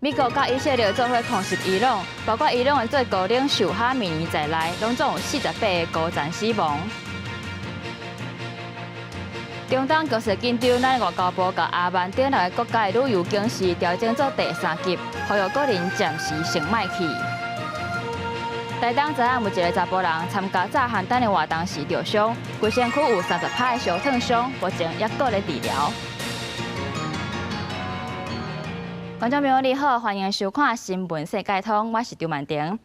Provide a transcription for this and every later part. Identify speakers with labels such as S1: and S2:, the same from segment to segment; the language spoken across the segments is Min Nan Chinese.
S1: 美國佮以色列做伙空襲伊朗，包括伊朗的最高領袖哈米尼在內，攏總有48個高層死亡。中東局勢緊張，咱外交部共阿曼等六个國家的旅遊警示調整做第三級，呼籲國人暫時先莫去。台東昨暗有一个查埔人參加炸鹹蛋的活動時著傷，規身軀有30拍的燒燙傷，目前猶閣咧治療。觀眾朋友你好，歡迎收看《新聞世界通》，我是張曼婷。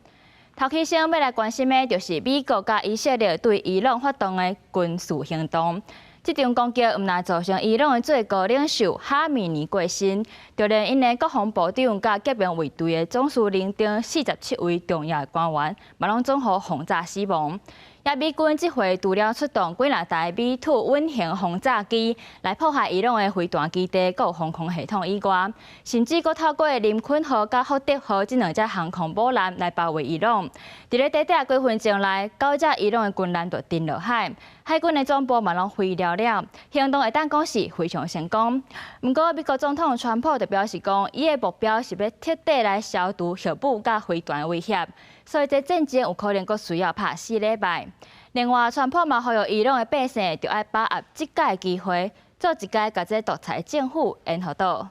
S1: 頭起先欲來關心的，就是美國佮以色列對伊朗發動的軍事行動。這場攻擊毋但造成伊朗的最高領袖哈米尼過身，就連𪜶的國防部長佮革命衛隊的總司令等47位重要的官員，嘛攏總予轟炸死亡。也美軍這回除了出動幾若台 V2 隱形轟炸機來破壞伊朗的飛彈基地、佮防空系統以外，甚至閣透過林肯號佮福德號這兩隻航空母艦來包圍伊朗。佇咧短短幾分鐘內，九隻伊朗的軍艦就沉落海，海軍的總部嘛攏毀了了，行動會當講是非常成功。毋過美國總統川普就表示講，伊的目標是欲徹底來消除核武佮飛彈的威脅，所以這戰爭有可能閣需要拍4禮拜。另外，川普嘛呼籲伊朗的百姓，著愛把握這擺機會，做一擺共這獨裁政府延予倒。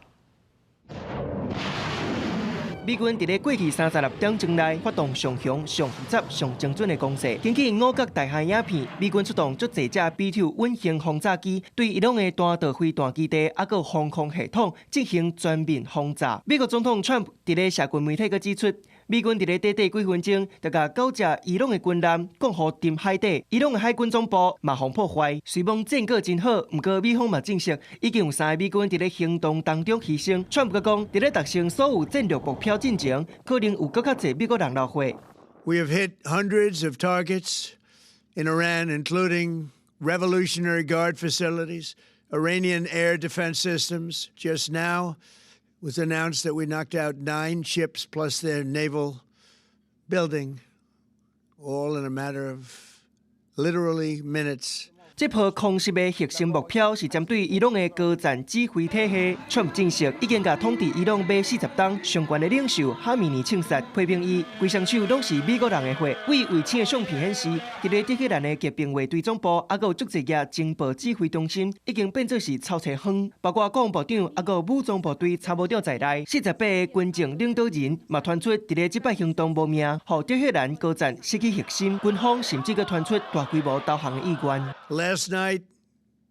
S2: 美軍佇咧過去36點鐘內發動上強、上複雜、上精準的攻勢。根據五角大廈影片，美軍出動足濟隻 B-2 隱形轟炸機，對伊朗的彈道飛彈基地猶閣防空系統進行全面轟炸。美國總統川普佇咧社群媒體閣指出，美軍佇咧短短幾分鐘就共九隻伊朗的軍艦降予沉海底，伊朗的海軍總部嘛予破壞。雖罔戰果真好，毋過美方嘛證實已經有三个美軍佇咧行動當中犧牲。川普閣講，佇咧達成所有戰略目標進前，可能有閣較濟美國人流血。
S3: We have hit hundreds of targets in Iran, including Revolutionary Guard facilities, Iranian air defense systems. Just now was announced that we knocked out nine ships plus their naval building, all in a matter of literally minutes.
S2: 這波空襲的核心目標是針對伊朗的高層指揮體系。川普證實已經共統治伊朗欲40冬上懸的領袖哈米尼槍殺，批評伊規雙手攏是美國人的血。對衛星的相片顯示，佇咧德黑蘭的革命衛隊總部，猶閣有足濟个情報指揮中心，已經變做是臭菜園，包括國防部長猶閣武裝部隊參謀長在內，48個軍政領導人嘛傳出佇咧這擺行動無命，予德黑蘭高層失去核心，軍方甚至閣傳出大規模投降的意願。
S3: Last night,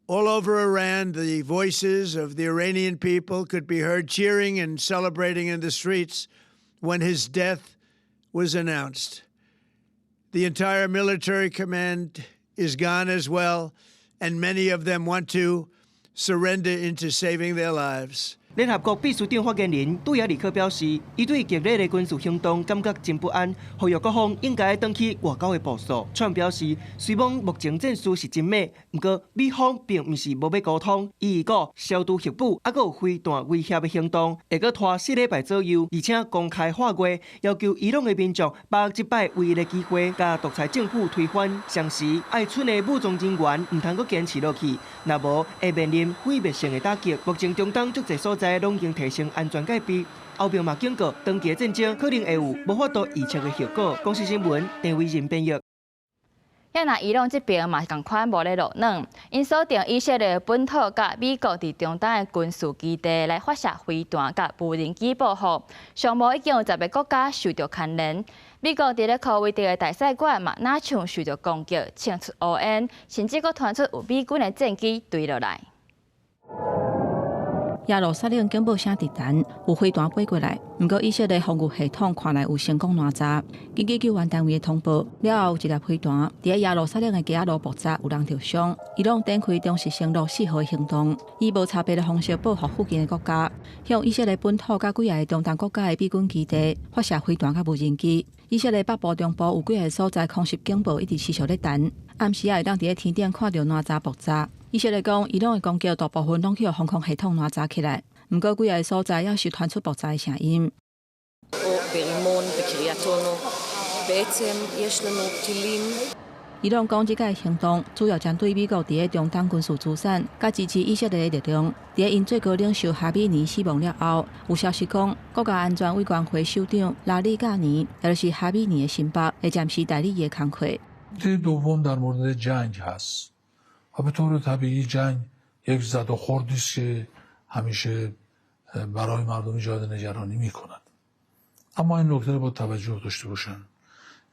S3: all over Iran, the voices of the Iranian people could be heard cheering and celebrating in the streets when his death was announced. The entire military command is gone as well, and many of them want to surrender into saving their lives.
S2: 聯合國秘書長發言人杜亞里克表示，伊對激烈的軍事行動感覺真不安，呼籲各方應該轉去外交的步數。川普表示，雖罔目前戰事是真猛，毋過美方並毋是無欲溝通。伊預告消除核武，猶閣有飛彈威脅的行動，會閣拖4禮拜左右，而且公開喊話，要求伊朗的民眾把握這擺唯一的機會，共獨裁政府推翻。同時，愛蠢的武裝人員毋通閣堅持落去，若無會面臨毀滅性的打擊。目前中東足濟所在攏已經提升安全戒備，後壁嘛警告，長期戰爭可能會有無法度預測的後果。公視新聞鄭偉仁編譯。
S1: 也若伊朗這邊嘛仝款無咧落軟，𪜶鎖定以色列本土佮美國佇中東的軍事基地來發射飛彈佮無人機報復，上無已經有10個國家受著牽連。美國佇咧科威特的大使館嘛，若像受著攻擊，衝出烏煙，甚至閣傳出有美軍的戰機墜落來。
S4: 耶路撒冷警報聲直彈，有飛彈飛過來，毋過以色列防禦系統看來有成功攔截。根據救援單位的通報，了後有一粒飛彈佇耶路撒冷的街仔路爆炸，有人著傷。伊朗展開忠實承諾4號的行動，以無差別的方式報復附近的國家，向以色列本土佮幾个中東國家的美軍基地發射飛彈佮無人機。以色列北部、中部有幾个所在空襲警報一直持續咧彈，暗時也會當佇咧天頂看著哪吒爆炸。以色列講，伊朗的攻擊大部分攏去予防空系統攔截起來，毋過幾个所在猶是傳出爆炸的聲音。
S5: או ברימון בקריית אונו. בעצם יש לנו טילים.
S4: 伊朗講這個行動主要針對美國佇中東軍事資產，佮支持以色列的力量。佇𪜶最高領袖哈米尼死亡了後，有消息講，國家安全委員會首長拉里賈尼，也就是哈米尼的心腹，會暫時代理伊的工課。
S5: دوم در مورد جنگ هست و به طور طبیعی جنگ یک زد و خوردی است که همیشه برای مردم ایجاد نگرانی می کند. اما این نکته رو باید توجه داشته باشن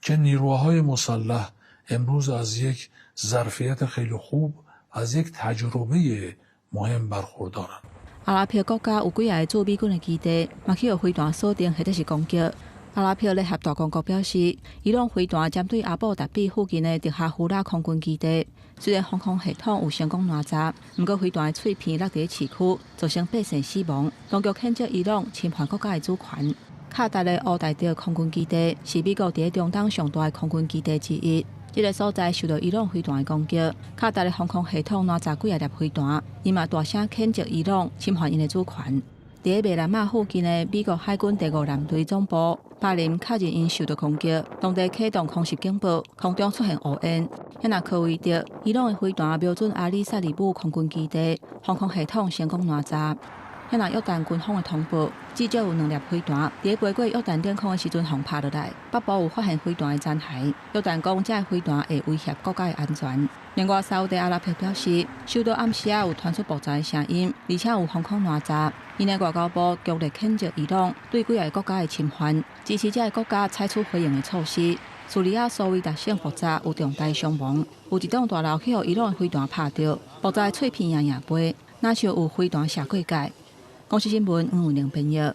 S5: که نیروهای مسلح امروز از یک ظرفیت خیلی خوب، از یک تجربه مهم برخوردارند.
S4: 阿拉伯國家有幾个駐美軍的基地，嘛去予飛彈鎖定或者是攻擊。阿拉伯聯合大公國表示，伊朗飛彈針對阿布達比附近的德哈夫拉空軍基地，雖然防空系統有成功攔截，毋過飛彈的碎片落佇市區，造成百姓死亡。當局譴責伊朗侵犯國家的主權。卡達的烏代德空軍基地是美國佇中東上大的空軍基地之一。這个所在受到伊朗飛彈的攻擊，卡達的防空系統攔截幾仔粒飛彈，伊嘛大聲譴責伊朗侵犯𪜶的主權。佇咧馬拿馬附近的美國海軍第五艦隊總部，巴林確認𪜶受到攻擊，當地啟動空襲警報，空中出現烏煙。遐若科威特，伊朗的飛彈瞄準阿里薩利姆空軍基地，防空系統成功攔截。遐若約旦軍方的通報，至少有兩粒飛彈佇咧飛過約旦領空的時陣，予拍落來。北部有發現飛彈的殘骸。約旦講，這个飛彈會威脅國家的安全。另外，沙烏地阿拉伯表示，首都暗時仔有傳出爆炸的聲音，而且有防空攔截。𪜶的外交部強烈譴責伊朗對幾个國家的侵犯，支持這个國家採取回應的措施。敘利亞蘇維達省爆炸有重大傷亡，有一棟大樓去予伊朗的飛彈拍著，爆炸的碎片掖掖飛，若像有飛彈射過界。公視新聞黃慧玲編譯。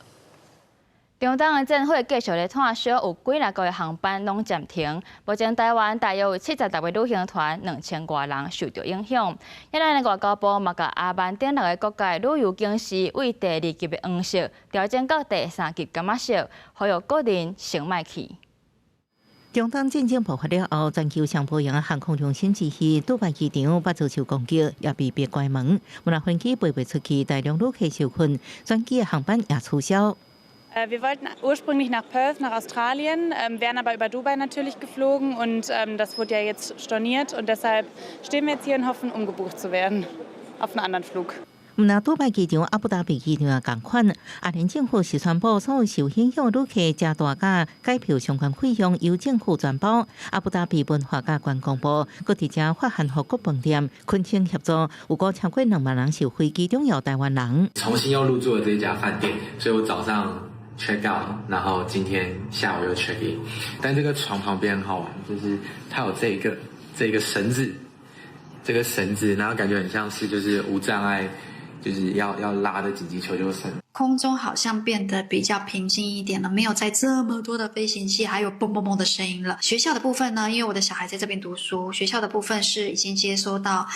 S1: 中東的戰火繼續咧湠燒，有幾若個航班攏暫停。目前台灣大約有76個旅行團，2000外人受著影響。遐咱的外交部嘛，共阿曼等六个國家的旅遊警示對第二級的黃色調整到第三級柑仔色，呼籲國人先莫去。
S6: 中東戰爭爆發了後，全球上無閒的航空中心之一杜拜機場嘛遭受攻擊，也被迫關門。無論飛機飛袂出去，大量旅客受困，轉機的航班也取消。
S7: Wir wollten ursprünglich nach Perth, nach Australien, wären aber über Dubai natürlich geflogen und das wurde ja jetzt storniert und deshalb stehen wir jetzt hier und hoffen, umgebucht zu werden auf einen anderen Flug.
S6: 毋但杜拜機場、阿布達比機場也仝款，阿聯政府是宣布，所有受影響旅客加大價改票相關費用由政府全包。阿布達比文化佮觀光部閣佇遮發函予各飯店，懇請協助，有過超過2萬人受惠，其中有台灣人。
S8: 重新又入住了這家飯店，所以我早上 check out，然後今天下午又 check in。但這個床旁邊很好玩，就是它有這個繩子，這個繩子，然後感覺很像是就是無障礙。就是要拉的緊急求救繩。
S9: 空中好像變得比較平靜一點了，沒有再這麼多的飛行器，還有嘣嘣嘣的聲音了。學校的部分呢，因為我的小孩在這邊讀書，學校的部分是已經接收到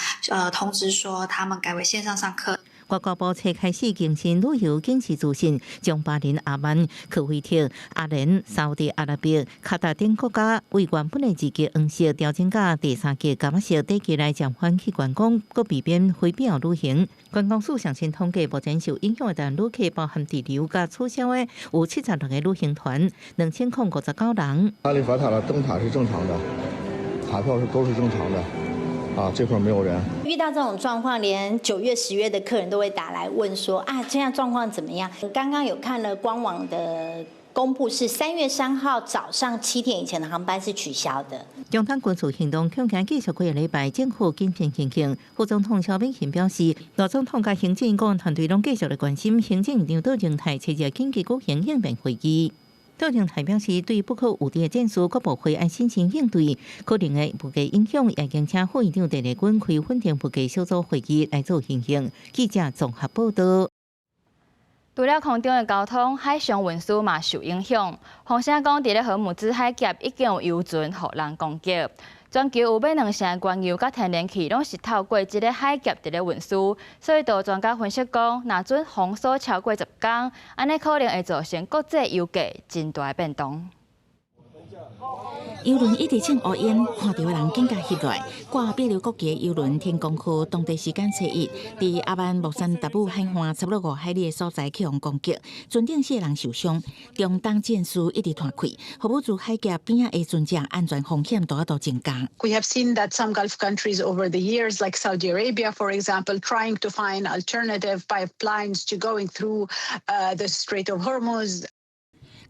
S9: 通知說他們改為線上上課。
S6: 外交部才開始更新旅遊警示資訊，將巴林、阿曼、科威特、阿聯、沙烏地阿拉伯、卡達等國家對原本的二級黃色調整到第三級柑仔色，短期內暫緩去觀光，閣避免非必要旅行。觀光署上新統計，目前受影響的台灣旅客包含滯留佮取消的有76個旅行團，2059人。
S10: 哈利法塔的燈塔是正常的，塔票是都是正常的。啊，這塊沒有人。
S11: 遇到這種狀況，連9月、10月的客人都會打來問說：啊，這樣狀況怎麼樣？剛剛有看了官網的公布，是3月3號早上7點以前的航班是取消的。
S6: 中東軍事行動恐驚繼續幾個禮拜，政府緊張情形。副總統蕭美琴表示，賴總統佮行政顧問團隊攏繼續來關心，行政院長卓榮泰七日緊急舉行應變會議。卓榮泰表示，對不可預知的戰事，閣部會按審慎應對，可能的物價影響，也經請副院長鄭麗君開穩定物價小組會議來做研議。記者綜合報道。
S1: 除了空中的交通，海上運輸嘛受影響。風聲講，佇咧荷姆茲海峽已經有油船予人攻擊。全球有欲兩成原油佮天然氣攏是透過這个海峽佇咧運輸，所以就專家分析講，若準封鎖超過10工，按呢可能會造成國際油價真大的變動。
S12: 油輪一直衝烏煙，看著的人緊共翕落來。掛帛琉國旗的油輪天光號，當地時間初一，佇阿曼莫山達姆海岸差不多5海里的所在去予攻擊，船頂四個人受傷。中東戰事一直拖開，荷姆茲海峽邊仔的船隻安全風險都都增加。
S13: We have seen that some Gulf countries over the years, like Saudi Arabia, for example, trying to find alternative pipelines to going through the Strait of Hormuz.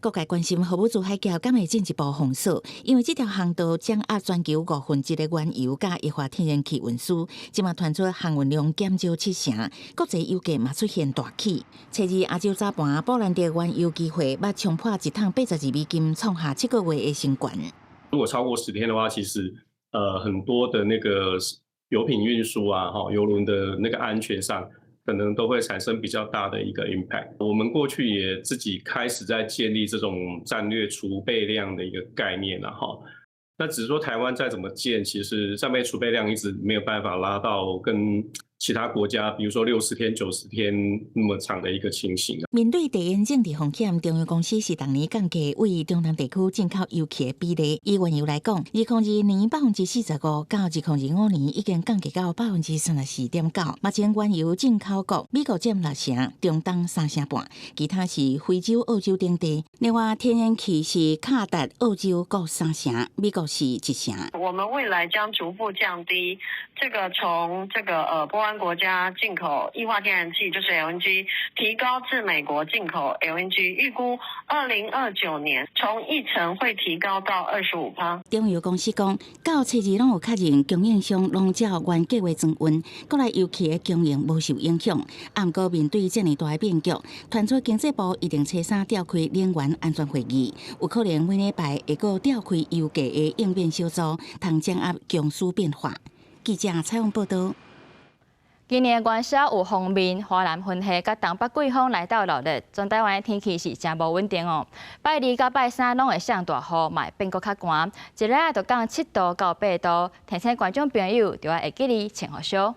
S12: 各界關心荷姆茲海峽敢會進一步封鎖，因為這條航道掌握全球1/5的原油佮液化天然氣運輸，這馬傳出航運量減少七成，國際油價嘛出現大起。初二亞洲早盤，布蘭德原油期貨欲衝破一桶82美金，創下7個月的新高。
S14: 如果超過10天的話，其實很多的那個油品運輸啊，哈，油輪的那個安全上，可能都會產生比較大的一個 impact。我們過去也自己開始在建立這種戰略儲備量的一個概念了哈。那只是說台灣再怎麼建，其實戰備儲備量一直沒有辦法拉到跟其他國家，比如說60天、90天那麼長的一個情形。
S12: 面對地緣政治風險，中油公司是逐年降低對中東地區進口油氣的比例。以原油來講，2022年45%，到2025年已經降低到34.9%。目前原油進口國美國佔六成，中東三成半，其他是非洲、澳洲等地。另外，天然氣是卡達、澳洲各三成，美國是一成。
S15: 我們未來將逐步降低這個從這個波灣國家進口液化天然氣，就是 LNG，提高至美國進口 LNG，預估2029年從一成會提高到25趴。
S12: 中油公司講，到初二攏有確認供應商攏照原計劃裝運，國內油氣的供應無受影響。毋過面對這麼大的變局，傳出經濟部一定初三召開能源安全會議，有可能每禮拜會閣召開油價的應變小組，通掌握供需變化。記者採訪報導。
S1: 今年元宵有鋒面、華南雲系佮東北季風來鬥鬧熱，全台灣的天氣是誠無穩定哦。拜二佮拜三攏會降大雨，嘛會變閣較寒，一下仔就降7度到8度，提醒觀眾朋友著愛會記得穿予燒。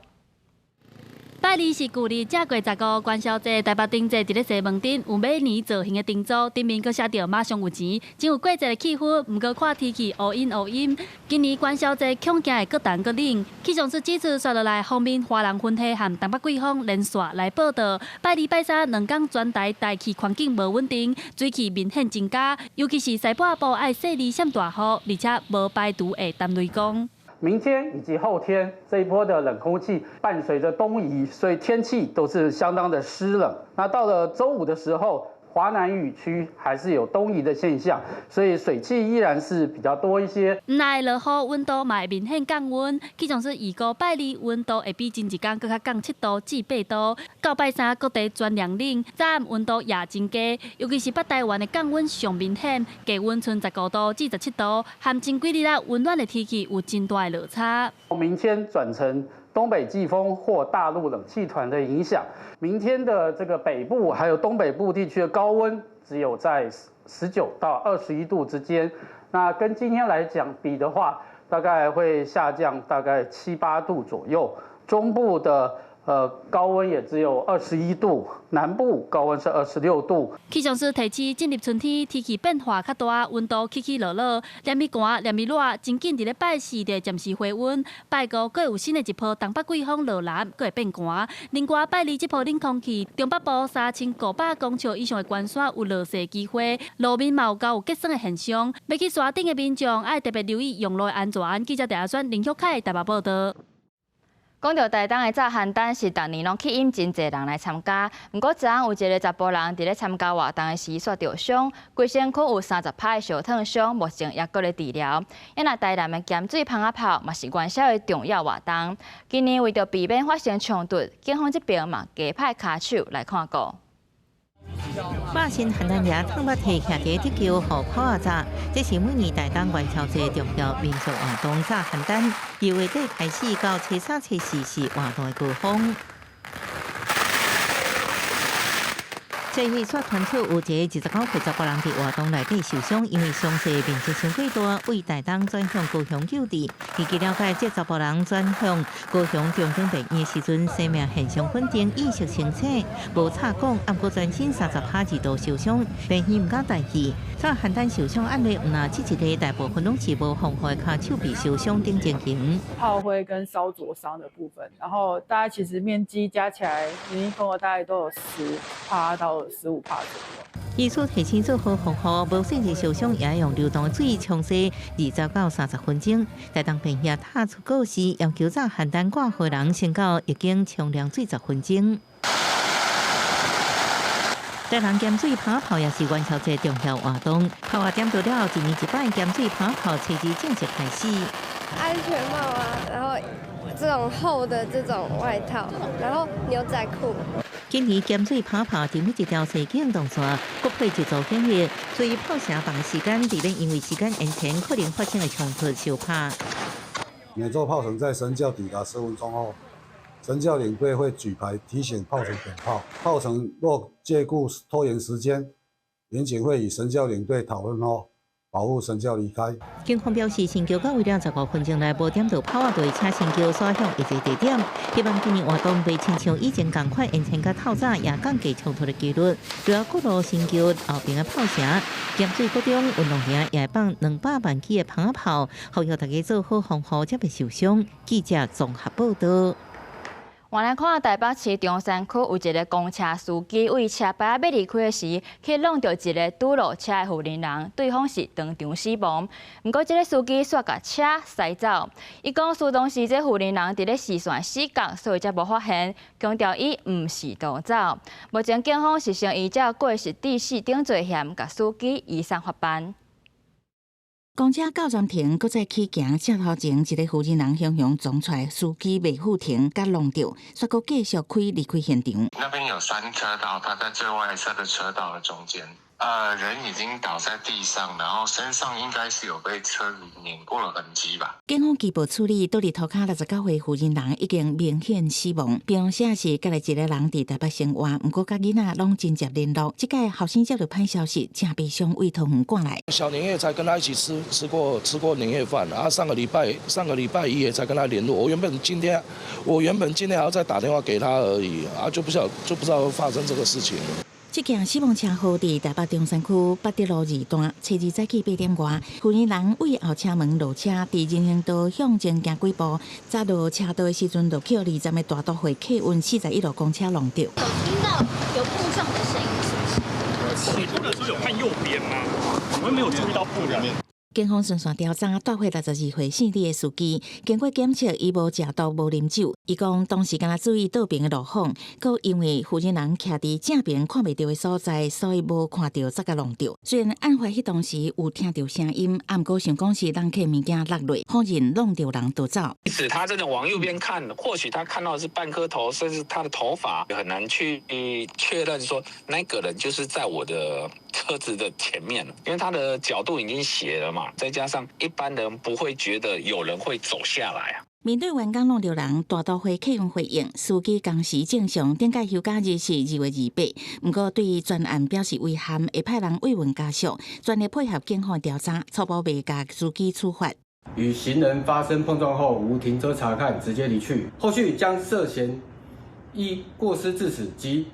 S16: 拜二是舊曆正月15元宵節，台北燈節佇咧西門町有馬年造型的燈組，頂面閣寫著馬上有錢，真有過節的氣氛。毋過看天氣烏陰烏陰，今年元宵節恐驚會閣凍閣冷。氣象署指出，紲落來鋒面華南雲系和東北季風連線來報到，拜二拜三兩工全台大氣環境無穩定，水汽明顯增加，尤其是西半部愛細膩閃大雨，而且無排除會澹雷公。
S17: 明天以及後天這一波的冷空氣伴隨着東移，所以天氣都是相當的濕冷。那到了週五的時候，華南雨區還是有東移的現象，所以水汽依然是比較多一些。
S16: 毋但會落雨，溫度嘛會明顯降溫。氣象署預估拜二溫度會比前一工閣較降7度至8度。到拜三各地全涼冷，早暗溫度也真低，尤其是北台灣的降溫上明顯，低溫賰15度至17度，和前幾日仔溫暖的天氣有真大的落差。
S17: 明天轉成東北季風或大陸冷氣團的影響，明天的這個北部還有東北部地區的高溫只有在19到21度之間。那跟今天來講比的話，大概會下降大概七八度左右。中部的高溫也只有21度，南部高溫是26度。
S16: 氣象署提示，進入春天，天氣變化較大，溫度起起落落，連日寒，連日熱，真緊佇咧拜四就暫時回溫。拜五閣有新的一波東北季風落南，閣會變寒。另外，拜二這波冷空氣，中北部3500公尺以上的懸山有落雪機會，路面嘛有較有結霜的現象。欲去山頂的民眾愛特別留意用路的安全。記者鄭阿選、林玉凱台北報導。
S1: 講著台東的炸番燈是逐年攏吸引真濟人來參加，毋過昨昏有一个查埔人佇咧參加活動的時煞著傷，規身軀有30趴的燒燙傷，目前猶閣咧治療。啊若台南的鹹水蜂仔炮嘛是元宵的重要活動，今年為著避免發生衝突，警方這邊嘛加派跤手來看顧。
S6: 百姓寒單夜通捌提徛佇地球予炮仔炸，這是每年台東元宵節重要民俗活動炸番燈。由月底開始到初三、初四是活動的高峰。這一煞傳出有一个29歲查埔人佇活動內底受傷，因為傷勢面積傷過大，為台東轉向高雄救治。根據了解，這查埔人轉向高雄長庚病院的時陣，生命現象穩定，意識清醒，無插管，毋過全身30趴2度受傷，病院毋敢大意。這邯鄲受傷案例，毋但這一个，大部分攏是無防護跤手臂受傷等情形。
S18: 炮灰跟燒灼傷的部分，然後大概其實面積加起來，零零總總大概都有10趴到15趴左右。
S6: 醫師提醒做好防護，無細節受傷也用流動水沖洗20到30分鐘。台東病院踏出告示，要求早邯鄲掛號人先到醫院沖涼水10分鐘。台南鹹水蜂仔炮也是元宵節重要活動，炮仔點著了後，一年一擺鹹水蜂仔炮初二正式開始。
S19: 安全帽啊，然後這種厚的這種外套，然後牛仔褲。
S6: 今年鹹水蜂仔炮佇每一條西景動線，各配一組警力，所以炮城放時間，避免因為時間延遲可能發生的衝突相拍。
S20: 每座炮城在神轎抵達10分鐘後，神轎領隊會舉牌提醒炮城點炮。炮城若借故拖延時間，員警會與神轎領隊討論後，保護神轎離開。
S6: 警方表示，神轎到位了15分鐘內無點著炮仔，就會請神轎徙向下一個地點。希望今年活動袂親像以前仝款延遲佮透早，也降低衝突的機率。除了鼓勵神轎後爿的炮城，鹹水國中運動場也會放200萬支的蜂仔炮，呼籲大家做好防護，才袂受傷。記者綜合報道。
S1: 換來看台北市中山區有一个公車司機，為車牌仔欲離開時，去挵著一个拄落車的婦人，對方是當場死亡。毋過，這个司機煞共車駛走。伊講，事當時這婦人佇咧視線死角，所以才無發現，強調伊毋是逃走。目前警方是先依照過失致死等罪嫌，共司機移送法辦。
S12: 公車到站停，閣再起行，車頭前一个婦人雄雄衝出來，司機袂赴停，共挵著，煞閣繼續開離開現場。
S21: 那邊有三車道，他在最外側的車道的中間。人已經倒在地上，然後身上應該是有被車子碾過的痕跡吧。
S12: 警方緝捕處理，倒佇塗跤69歲婦人已經明顯死亡。平常時是佮一个人佇台北生活，毋過佮囡仔攏真濟聯絡。這擺後生接著歹消息，誠悲傷為桃園趕來。
S22: 小年夜才跟他一起吃過年夜飯，啊，上個禮拜一也才跟他聯絡。我原本今天還要再打電話給他而已，啊，就不知道會發生這個事情。
S12: 這件死亡車禍佇台北中山區八德路二段，初二早起8點外，婦人為後車門落車，佇人行道向前行幾步，紮落車道的時陣，就予二站的大都會客運41路公車挵著。
S23: 有聽到有碰撞的聲音，是不是？
S24: 你拖的時候有看右邊嗎？我們沒有注意到婦人。
S12: 警方循線調查，帶回62歲姓李的司機，經過檢測，伊無食毒，無啉酒。伊講當時敢若注意倒爿的路況，閣因為婦人徛佇正爿看袂著的所在，所以無看著才共挵著。雖然案發彼當時有聽著聲音，毋過想講是人客物件落落，否認挵著人逃走。
S25: 即使他真的往右邊看，或許他看到的是半顆頭，甚至他的頭髮，很難去確認說那個人就是在我的車子的前面，因為他的角度已經斜了嘛，再加上一般人不會覺得有人會走下來啊。
S12: 面對員工挵著人，大都會客運回應，司機工時正常，頂擺休假日是2月28。毋過對全案表示遺憾，會派人慰問家屬，全力配合警方調查，初步袂共司機處罰。
S26: 與行人發生碰撞後，無停車查看，直接離去。後續將涉嫌依過失致死及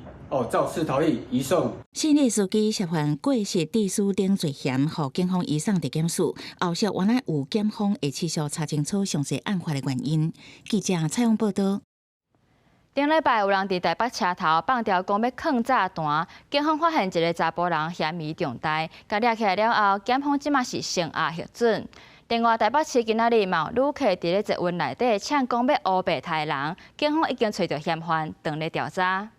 S26: 肇事逃逸移送。
S12: 姓李司機涉犯過失致死等罪嫌，予警方移送地檢署。後續原來有檢方會持續查清楚詳細案發的原因。記者採訪報道。
S1: 頂禮拜有人佇台北車頭放牢講欲囥炸彈，警方發現一个查埔人嫌疑重大，共掠起來了後，檢方這馬是聲押核准。另外，台北市今仔日嘛有旅客佇咧捷運內底嗆講欲烏白刣人，警方已經揣著嫌犯，正咧調查。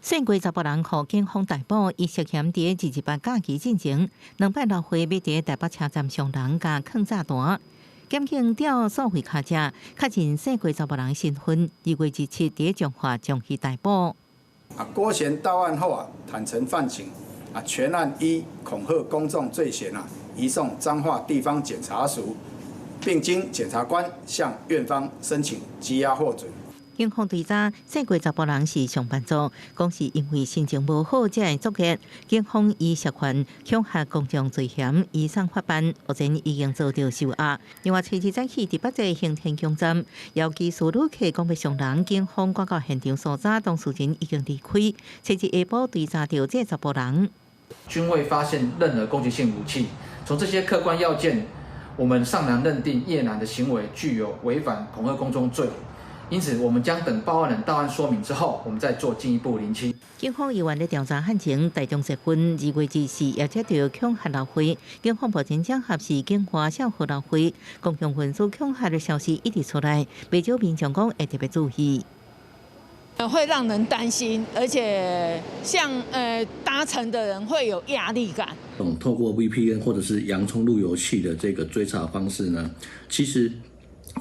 S6: 姓郭查埔人予警方逮捕，伊涉嫌佇228假期進前，2擺來回欲佇台北車站傷人佮囥炸彈。檢警調數位卡車，確認姓郭查埔人身份，2月27佇彰化將伊逮捕。
S27: 郭賢到案後坦承犯情，全案依恐嚇公眾罪嫌移送彰化地方檢察署，並經檢察官向院方申請羈押獲准。
S6: 警方追查，這個查埔人是上班族，講是因為心情無好才會作業。警方以涉犯恐嚇公眾罪嫌移送法辦，目前已經遭到收押。另外，初二早起佇北捷行天宮站，遙機事旅客講欲傷人，警方趕到現場搜查，當事人已經離開。初二下晡追查著這查埔人，
S2: 均未發現任何攻擊性武器。從這些客觀要件，我們尚難認定葉男的行為具有違反恐嚇公眾罪。因此，我們將等報案人到案說明之後，我們再做進一步釐清。
S6: 警方猶原咧調查案情，台中捷運2月24也接著恐嚇老歲，警方目前掌握是警華小學老歲，公共運輸恐嚇的消息一直出來，不少民眾講會特別注意。
S3: 會讓人擔心，而且像搭乘的人會有壓力感。
S4: 這種透過 VPN 或者是洋蔥路由器的這個追查方式呢，其實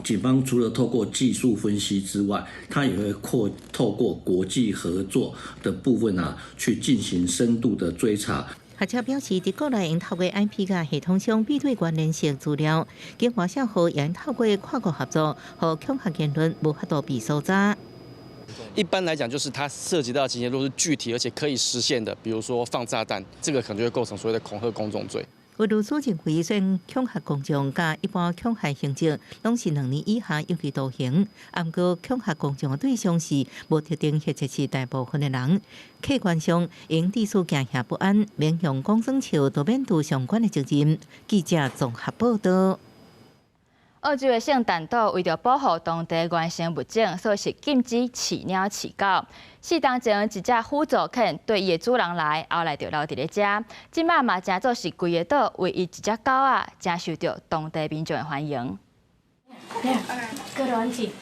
S4: 警方除了透過技術分析之外，他也會擴透過國際合作的部分啊，去進行深度的追查。
S6: 學者表示，佇國內會透過 IP 佮系統上比對關聯性資料，警華社會也透過跨國合作，予恐嚇言論無法度被搜查。
S5: 一般來講，就是它涉及到情節，若是具體而且可以實現的，比如說放炸彈，這個可能就會構成所謂的恐嚇公眾罪。
S6: 有律師認為，雖然恐嚇公眾佮一般恐嚇刑責攏是2年以下有期徒刑，毋過恐嚇公眾的對象是無特定或者是大部分的人，客觀上應致使驚嚇不安，免用公生笑都免負相關的責任。記者綜合報道。
S1: 澳洲的聖誕島為著保護當地原生物種，所以是禁止飼貓飼狗。4冬前，一隻輔助犬綴伊的主人來，後來就留佇咧遮。這馬嘛成做是規个島唯一一隻狗仔，誠受著當地民眾的歡迎。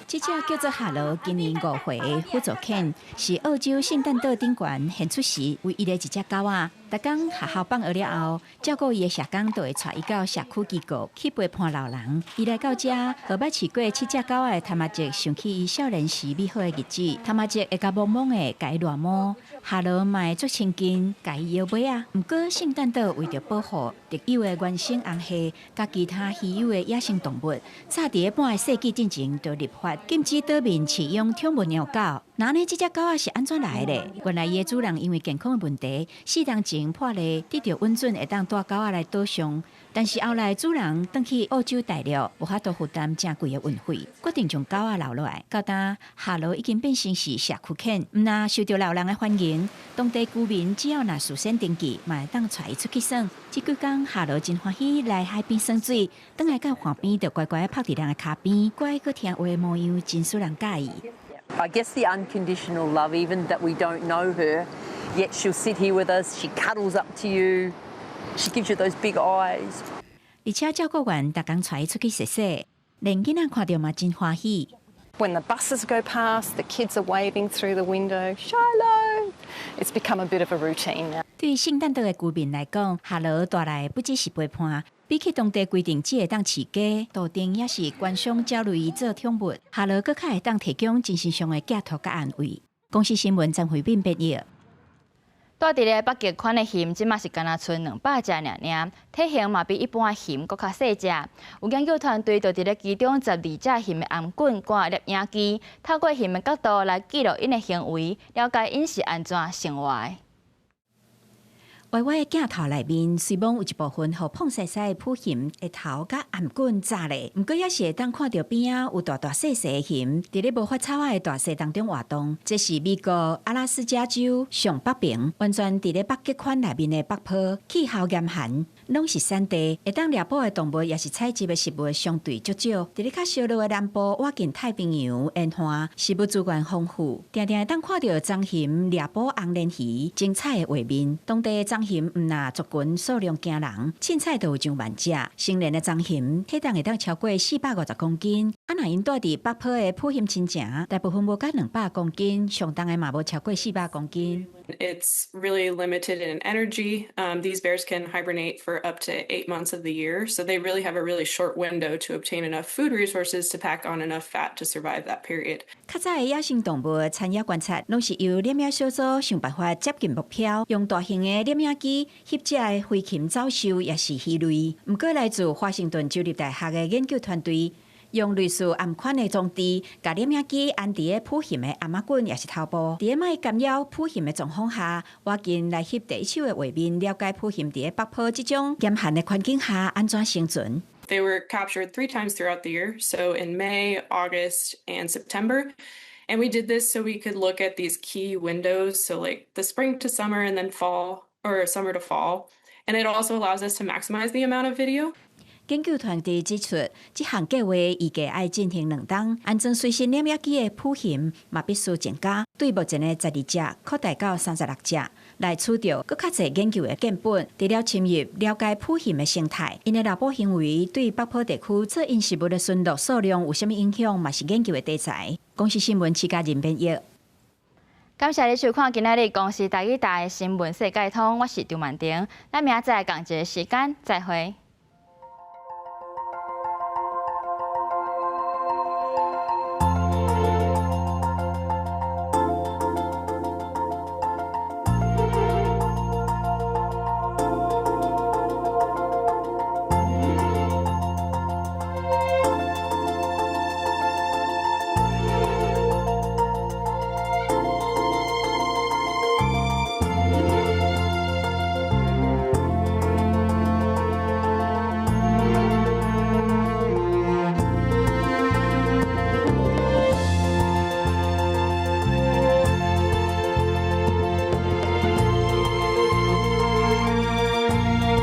S7: 這隻叫做哈羅，今年5歲的輔助犬，是澳洲聖誕島頂懸獻出時唯一的一隻狗仔。逐工學校放學了後，照顧伊的社工就會帶伊到社區機構去陪伴老人。伊來到遮，予捌飼過七隻狗仔的譚阿哲想起伊少年時美好的日子。譚阿哲會共摸摸的，共伊捋毛，哈羅嘛會足親近，共伊搖尾仔。毋過聖誕島為著保護特有的原生紅蟹佮其他稀有的野生動物，早佇半個世紀進前就立法禁止島面飼養寵物貓狗。那呢，這隻狗仔是按怎來的？原來伊的主人因為健康的問題，4冬前破例得著允准會當帶狗仔來島上，但是後來主人轉去澳洲大陸，無法度負擔誠貴的運費，決定將狗仔留落來。到今哈羅已經變成是社區犬，毋但受著老人的歡迎，當地居民只要若事先登記，嘛會當帶伊出去耍。這幾工哈羅真歡喜來海邊耍水，轉來到岸邊就乖乖踅佇人的跤邊，乖閣聽話的模樣，真使人佮意。
S8: I guess the unconditional love, even that we don't know her, yet she'll sit here with us. She cuddles up to you. She gives you those big eyes.
S7: 而且照顧員逐工帶伊出去踅踅，連囡仔看著嘛真歡喜。
S9: When the buses go past, the kids are waving through the window. Shiloh! It's become a bit of a routine now.
S7: 對聖誕島的居民來講，哈羅帶來不只是陪伴，比起當地規定只會當飼雞、杜定抑是觀賞鳥類做寵物，哈羅閣較會當提供精神上的寄託佮安慰。公視新聞張惠敏編譯。
S1: 住佇咧北極圈的熊，這馬是干焦賰200隻爾爾，體型嘛比一般的熊閣較細隻。有研究團隊就佇咧其中12隻熊的頷頸掛攝影機，透過熊的角度來記錄𪜶的行為，了解𪜶是按怎生活的。
S7: 歪歪的鏡頭內面，雖罔有一部分予胖細細的母熊的頭佮頷頸罩咧，毋過猶是會當看著邊仔有大大細細的熊，佇咧無法草仔的大雪當中活動。這是美國阿拉斯加州上北邊，完全佇咧北極圈內面的北坡，氣候嚴寒，攏是山地，會當獵捕的動物抑是採集的食物相對足少。佇咧較燒熱的南部，倚近太平洋沿岸，食物資源豐富，定定會當看著棕熊獵捕紅鰱魚，精彩的畫面。當地的棕熊毋但族群數量驚人，凊彩都有上萬隻。成年的棕熊體重會當超過450公斤，啊，若𪜶住佇北坡的母熊親情，大部分無甲200公斤，上重的嘛無超過400公斤。
S28: It's really limited in energy. These bears can hibernate for up to 8 months of the year, so they really have a really short window to obtain enough food resources to pack on enough fat to survive that period.
S7: 較早的野生動物產業觀察，攏是由獵鷹小組想辦法接近目標，用大型的攝影機翕這的飛禽走獸，抑是魚類。毋過來自華盛頓州立大學的研究團隊，用類似頷款的裝置，共攝影機安佇咧浡熊的頷仔頸抑是頭部，佇咧莫干擾浡熊的狀況下，倚近來翕第一手的畫面，了解浡熊佇咧北坡這種嚴寒的環境下按怎生存。
S28: They were captured three times throughout the year, so in May, August, and September. And we did this so we could look at these key windows, so like the spring to summer and then fall, or summer to fall. And it also allows us to maximize the amount of video.
S7: 研究團隊指出，這項計劃預計愛進行2冬，安裝隨身攝影機的浡熊嘛必須增加，對目前的12隻擴大到36隻，來取著閣較濟研究的樣本，除了深入了解浡熊的生態，𪜶的獵捕行為對北坡地區做嚶食物的群落數量有啥物影響，嘛是研究的題材。公視新聞徐嘉仁編譯。
S1: 感謝你收看今仔日公視台語台的新聞世界通，我是張曼婷，咱明仔載仝一个時間再會。